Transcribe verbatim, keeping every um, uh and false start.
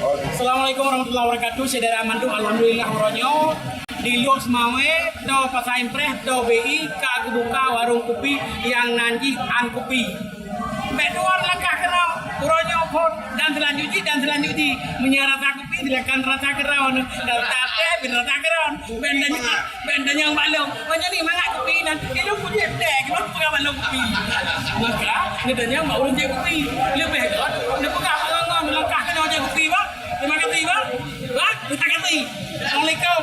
Assalamualaikum warahmatullahi wabarakatuh. Syedara mandum, alhamdulillah, uroe nyoe di Lhokseumawe, do Pasar Impres, do B I ka geubuka warong kupi nyang nan jih An Kupi. Bèk tuwö langkah keudroe, uroe nyoe phôn dan seulanjut jih, dan seulanjut jih. Meunyoe rasa kupi, silakan rasa keudroe. Rasa teh, pih rasa keudroe. Bèk tanyong, bèk tanyong bak lôn. Meunyoe ni mangat kupi nan, ilôn pun jieb teh, keunoe peugah bak lôn kupi. Maka, neutanyong bak ureueng jieb kupi. Leubeh gèt, neupeugah bak lôn, langkah keunoe jieb kupi, bah. Terima kasih, bah. Bah, terima kasih. Assalamualaikum.